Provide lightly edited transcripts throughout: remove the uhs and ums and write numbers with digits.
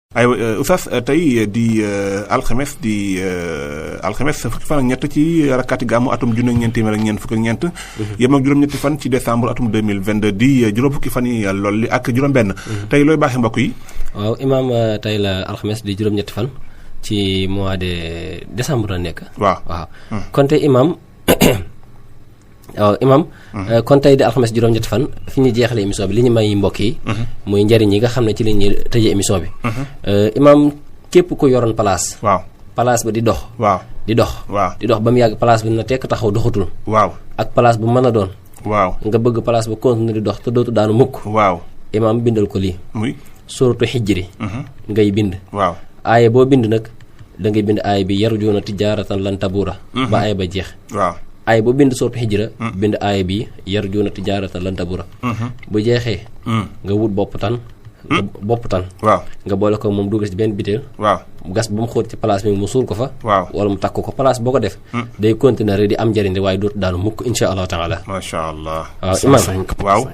aywa Oustaz tey di alxames fukki fan ak ñett ci rakkaati gàmmu atum junne ak ñeent téeméer ak ñeent fukk ak ñeent yem ak juróom-ñetti fan ci décembre atum 2022 di juróom fukki fan yi lool ak juróom-benn. tey looy baaxee mbokk yi. waaw imaam tey la alxames di juróom-ñetti fan ci mois de décembre la nekk. waaw kon tey imaam waaw imaam kon tey di alxames juróom-ñetti fan fi ñu jeexale émission bi li ñu may mbokk yi muy njëriñ yi nga xam ne ci la ñuy tëjee émission bi imaam képp ko yoroon place place ba di dox di dox ba mu yàgg place bi na tekk taxaw doxatul ak place bu mën a doon nga bëgg place ba continuer di dox te dootu daanu mukk imaam bindal ko lii muy suratu xijri ngay bind aaye boo bind nag da ngay bind aaye bi yarjuuna tijaaratan lan tabuura ba aaye ba jeex aay boo bind sootu xijra bind aay bi yarjuuna tijaaratan lan tabura bu jeexee nga wut bopp tan nga boole ko moom dugal ci benn biteel gas ba mu xóot ci place bi mu suul ko fa wala mu takk ko place boo ko def day continuer di am njëriñ waaye dootu daanu mukk insha allahu taala masha allah waaw imaam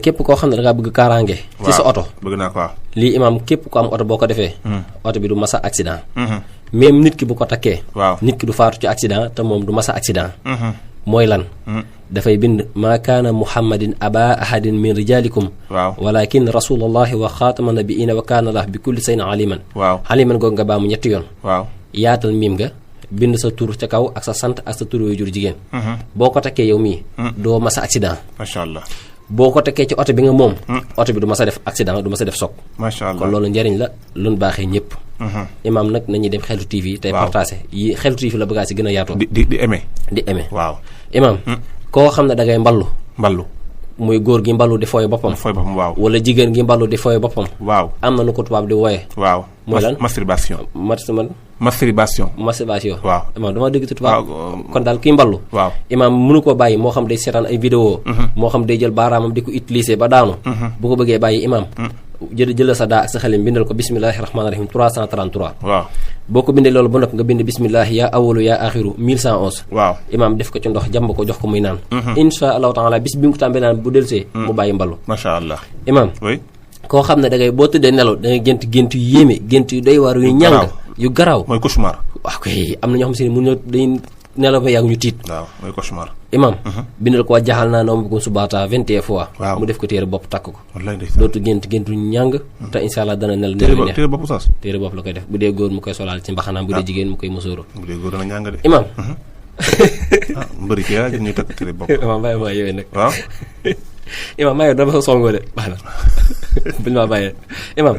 képp koo xam ne da ngaa bëgg kaaraange ci sa oto bëgg naa ko lii imaam képp ko am oto boo ko defee oto bi du masa accident même nit ki bu ko takkee nit ki du faatu ci accident te moom du masa accident mooy lan dafay bind maa kaana muhammadin aba ahadin min rijalikum walakin rasulallahi wa xaatama nabiina wa kaana allah bi kulli sayin aliman aliman googu nga baamu ñetti yoon yaatal miim nga bind sa tur ca kaw ak sa sant ak sa tur yooyu jur jigéen boo ko takkee yow mii doo masa accident masha allah boo ko tekkee ci oto bi nga moom oto bi du ma sa def accident du ma sa def choc macha allah kon loolu njëriñ la luñ baaxee ñëpp imaam nag nañuy dem Xeltu TV tey partagé yi Xeltu TV la bëggaa si gën a yaatoo di aimé waaw imaam koo xam ne da ngay mballu muy góor gi mballu di fooy boppam wala jigéen gi mballu di fooy boppam am na nu ko tubaab di wooye mooy lan masturbation waaw imaam dama dégg ci tubaab kon daal kii mballu imaam mënu ko bàyyi moo xam day seetaan ay vidéo moo xam day jël baaraamam di ko utiliser ba daanu bu ko bëggee bàyyi imaam jël sa daa ak sa xelim bindal ko bismillahi rahmaani rahim 333 boo ko bindee loolu ba noppi nga bind bismillahi yaa awalu yaa axiru 1111 imaam def ko ci ndox jàmb ko jox ko muy naan insha allahu taala bis bi nga ko tàmbee naan bu delsee mu bàyyi mballu masha allah imaam koo xam ne da ngay boo tëddee nelaw da ngay gént yu yéeme gént yu doy waar yu ñàng yu garaaw mooy cauchemar waaw kay am na ñoo xam si ne mun dañ nelaw ba yàgg ñu tiit mooy cauchemar imam bindal ko jaxal naa naw ko subaata 21 fois mu def ko téere bopp takk ko dootu géntu ñàng te insha allah dana nel téere bopp saas téere bopp la koy def bu dee góor mu koy solaal ci mbaxanaam bu dee jigéen mu koy musóoro bu dee góor dana ñàng de imam mbëri kay yaa ñuy takk téere bopp imam bàyyi ma yooyu nag imam maa yow dama songoo de baax na buñu maa bàyyi imam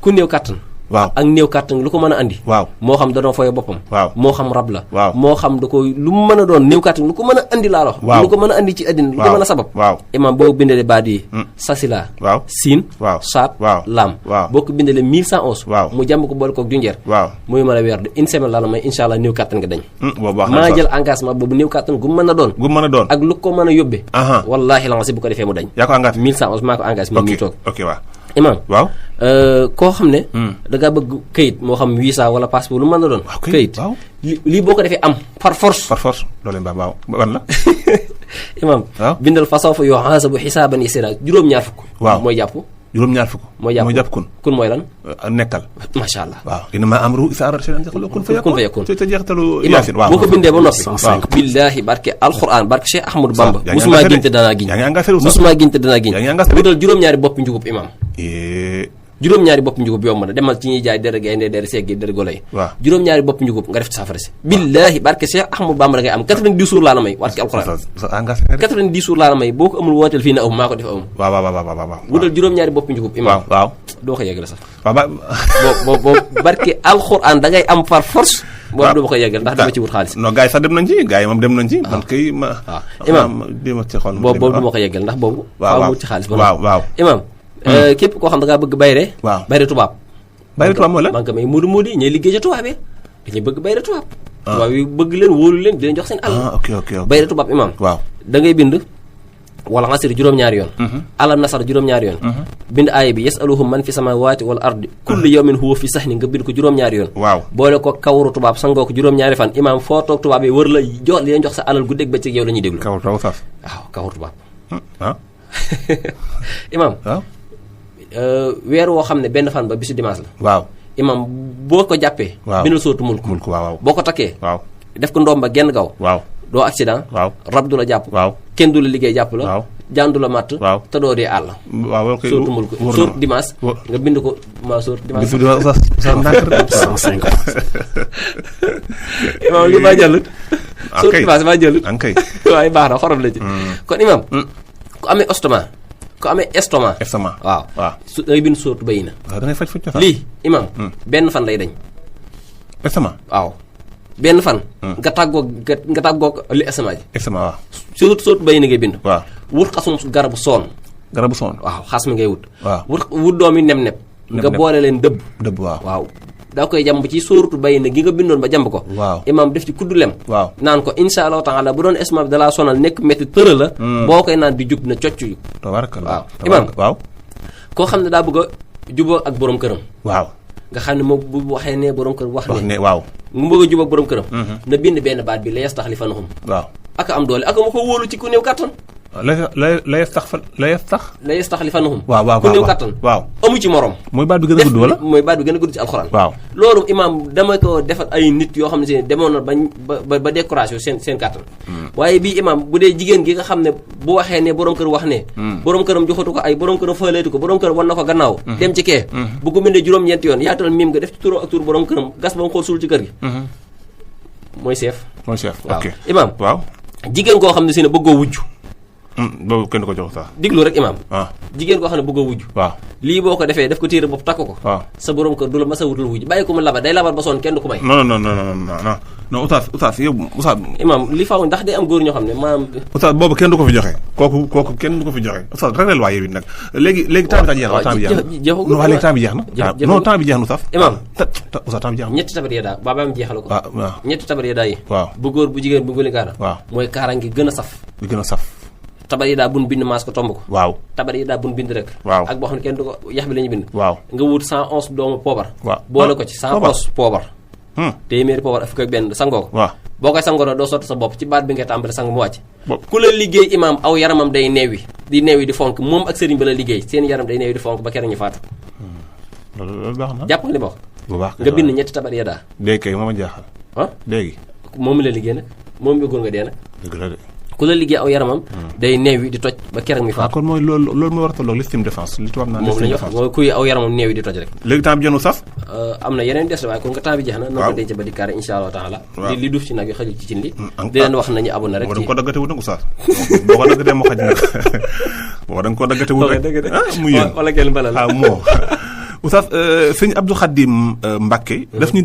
ku néew kàttan ak néew kàttan lu ko mën a andi moo xam da doon fooye boppam moo xam rab la moo xam da ko lu mu mën a doon néew kàttan lu ko mën a andi laa wax lu ko mën a andi ci àddina lu ko mën a sabab imaam boo bindalee baat yi sasila siin saat laam boo ko bindalee 1111 mu jàmb ko boole koog junjeer muy mën a weer de une semaine laa la may insha allah néew kàttan nga dañ maa jël engagement boobu néew kàttan gu mën a doon ak lu ko mën a yóbbee wallaahi la si bu ko defee mu dañ 1111 maa ko engagé moom ñuy toog imaam koo xam ne da ngaa bëgg këyit moo xam visa wala passeport lu mën na doon këyit lii boo ko defee am par force loolu mbaa ban la imaam bindal façon fa yoo xansa bu xisaaban yasira juróom-ñaar fukk mooy jàpp juróom-ñaar fukk mooy jàpp kun mooy lan nekkal macha allah innamaa amruhu izaa arada shay'an an yaqula kun fayakun te jeextalu Yaasin boo ko bindee ba noppi billaahi barke alquran barke Cheikh Ahmadou Bamba musuma ginte danaa giñ wutal juróom-ñaari bopp njugub imaam juróom-ñaari bopp njugub yomb na demal ci ñuy jaay dere gaynde dere seggi dere golo yi juróom-ñaari bopp njugub nga def ci saafara si billaahi barke Cheikh Ahmadou Bamba da ngay am 90 jours laa la may barke alquran 90 jours laa la may boo ko amul wooteel fii na aw maa ko def awum wutal juróom-ñaari bopp njugub imaam doo ko yeggal sax boo barke alquran da ngay am par force boobu doo ma koy yeggal ndax dama ci wut xaalis non gars yi sax dem nañ ci gars yi moom dem nañ ci man kay imaam dima ci xool boobu du ma ko yeggal ndax boobu faaw wut ci xaalis imaam képp koo xam da ngaa bëgg bayre tubaab mooy la man ko may muudu yi ñooy liggéey ca tubaab yi dañuy bëgg bayre tubaab tubaab yi bëgg leen wóolu leen di leen jox seen alal bayre tubaab imaam da ngay bind wala xasir juróom-ñaari yoon alam nasar juróom-ñaari yoon bind aaya bi yasaluhum man fi samawati wal ardi kullu yawmin huwa fi sahni nga bind ko juróom-ñaari yoon boole ko kawru tubaab sangoo ko juróom-ñaari fan imaam foo toog tubaab yi wër la jox li leen jox sa alal guddeeg bëccëg yow la ñuy déglu kawru tubaab imaam weer woo xam ne benn fan ba bisu dimanche la. waaw imam boo ko jàppee. waaw bindal sóotu mulk. waaw boo ko takkee. waaw def ko ndomba genn gaw. waaw doo accident. waaw rab du la jàpp. waaw kenn du la liggéey jàpp la. waaw jaan du la matt. waaw te doo dee àll. waaw ok sóotu mulk sóotu dimanche. nga bind ko ma sóotu dimanche. bisu dimanche sa ndànk 150. imam li maa jëlut. sóotu dimanche maa jëlut. ankay waaye baax na xorom la ci. kon imam ku amee estomac. waaw su da ngay bind sóotu bay na. waaw da ngay faj lii imam benn fan lay dañ. estomac waaw benn fan. nga tàggoog li estomac ji. estomac waaw. sóotu bay na ngay bind. waaw wut xasum garabu soon. waaw xas mi ngay wut. waaw wut doomi nem-nem. nga boole leen dëbb. waaw. daa koy jàmb ci sóoratu bay na gi nga bindoon ba jàmb ko. waaw imaam def ci kuddu lem. waaw naan ko insha allahu taala bu doon estomac bi dalaa sonal nekk métti tëra la. boo koy naan di jug na cocc yu. tabarakallah waaw imaam waaw. koo xam ne daa bëgg a jubóo ak borom këram. waaw nga xam ne moom bu waxee ne borom kër wax ne. waaw. mu bëgg a jubóo ak borom këram. na bind benn baat bi la yastaxlifanahum. waaw aka am doole aka ma ko wóolu ci ku néew kattan. la yastaxlifanahum. waaw ku néew kattan. waaw amu ci morom. mooy baat bi gën a gudd wala. mooy baat bi gën a gudd ci alxuraan. waaw loolu imaam dama ko defal ay nit yoo xam ne si demoon na ba décoration seen kattan. waaye bii imaam bu dee jigéen gi nga xam ne bu waxee ne borom kër wax ne. borom këram joxatu ko ay borom këram fëleetu ko borom kër wan na ko gannaaw. dem ci kee. bu ko bindee juróom-ñeenti yoon yaatal miim nga def ci turu ak turu borom këram gas ba mu xool suul ci kër gi. mooy chef. ok imaam. waaw jigéen koo xam ne si ne bëggoo wujj. boobu kenn ko jox sax. diglu rek imaam. waaw jigéen koo xam ne bëggoo wujj. waaw lii boo ko defee def ko téere bopp takk ko. waaw sa borom kër du la mas a wutal wujj bàyyi ko mu labat day labat ba sonn kenn du ko may. non oustaz yow oustaz. imaam li faaw ndax day am góor ñoo xam ne maanaam. oustaz boobu kenn du ko fi joxe. kooku kenn du ko fi joxe oustaz réglé waaye yow it nag léegi temps bi jeex na. léegi temps bi jeex na. non temps bi jeex na oustaz. imaam oustaz temps bi jeex na. ñetti tabar daa baabaam jeexal ko. waaw ñetti tabar daa yi. waaw bu góor bu jigéen bu nguli kaara. waaw mooy kaara ngi gën a saf. bi gën a saf. tabar yi daa bun bind maas ko tomb ko. waaw tabar yi daa bun bind rek. waaw ak boo xam ne kenn du ko yax bi la ñu bind. waaw nga wut 111 doomu poobar. waaw boole ko ci 111 poobar. téeméeri poobar ak fukk ak benn sangoo ko. waaw boo koy sangoo doo sotti sa bopp ci baat bi ngay tàmbali sang mu wàcc. ku la liggéey imaam aw yaramam day neewi di fonk moom ak sëriñ ba la liggéey seen yaram day neewi di fonk ba keroog ñu faatu. loolu baax na. jàpp nga li ma wax. bu baax nga bind ñetti tabar ya daa. léegi kay moom a jaaxal. léegi. moom la liggéey nag moom bëggoon nga dee nag. dëgg la de. ku la liggéey aw yaramam. day neewi di toj ba keroog mi faatu. kon mooy loolu mooy war a tolloog lestime défense li tubaab naan lestime défense. mooy kuy aw yaramam neewi di toj rek. léegi temps bi jënu saf. am na yeneen des waaye kon nga temps bi jeex na. noo ko denc ba dikkaare insha allah taala. li duuf ci nag yu xajul ci cin li. di leen wax nañu abonné rek. da nga ko daggate wut nag oustaz. boo ko daggatee moo xaj nag boo da nga ko daggate wut rek. mu yéen wala kenn balal moo oustaz sëñ Abdou Khadim Mbacké daf ñu